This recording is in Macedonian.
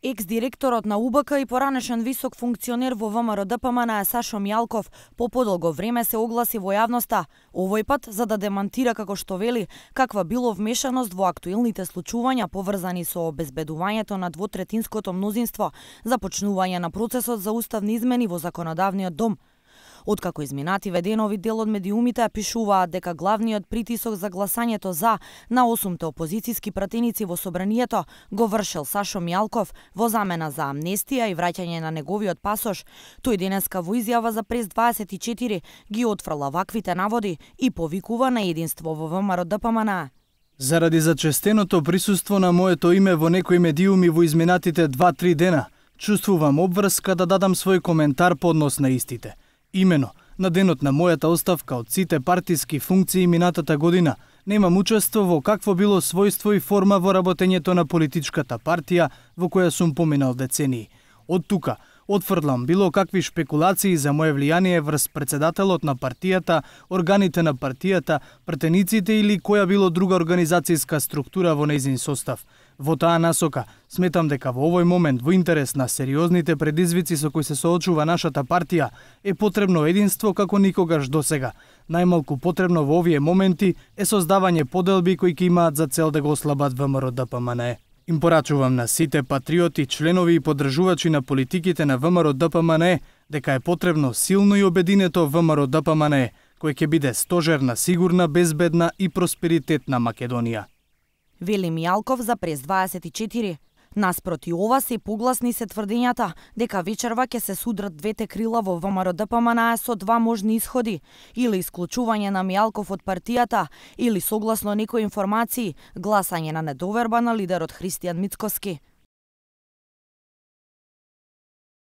Екс-директорот на УБК и поранешен висок функционер во ВМРО-ДПМН Сашо Мијалков по подолго време се огласи во јавноста, овој пат за да демантира, како што вели, каква било вмешаност во актуелните случувања поврзани со обезбедувањето на двотретинското мнозинство за почнување на процесот за уставни измени во законодавниот дом. Откако изминативе денови дел од медиумите пишуваат дека главниот притисок за гласањето за на 8 опозицијски пратеници во собранието го вршил Сашо Мијалков во замена за амнестија и враќање на неговиот пасош, тој денеска во изјава за Прес 24 ги отфрла ваквите наводи и повикува на единство во ВМРО-ДПМН. Заради зачестеното присуство на моето име во некои медиуми во изминатите 2-3 дена, чувствувам обврска да дадам свој коментар по однос на истите. Имено, на денот на мојата оставка од сите партиски функции минатата година, немам учество во какво било својство и форма во работењето на политичката партија во која сум поминал децении. Од тука, отфрлам било какви шпекулации за моje влијание врз председателот на партијата, органите на партијата, пратениците или која било друга организацијска структура во нејзин состав. Во таа насока, сметам дека во овој момент, во интерес на сериозните предизвици со кои се соочува нашата партија, е потребно единство како никогаш досега. Најмалку потребно во овие моменти е создавање поделби кои ќе имаат за цел да го ослабат ВМРО-ДПМН. Им порачувам на сите патриоти, членови и поддржувачи на политиките на ВМРО-ДПМН дека е потребно силно и обединето ВМРО-ДПМН, кој ќе биде стожер на сигурна, безбедна и просперитетна Македонија. Вели Мијалков за Прес 24. Наспроти ова се погласни се тврдењата дека вечерва ќе се судрат двете крила во ВМРО-ДПМН со два можни исходи, или исклучување на Мијалков од партијата, или согласно некои информации, гласање на недоверба на лидерот Христијан Мицкоски.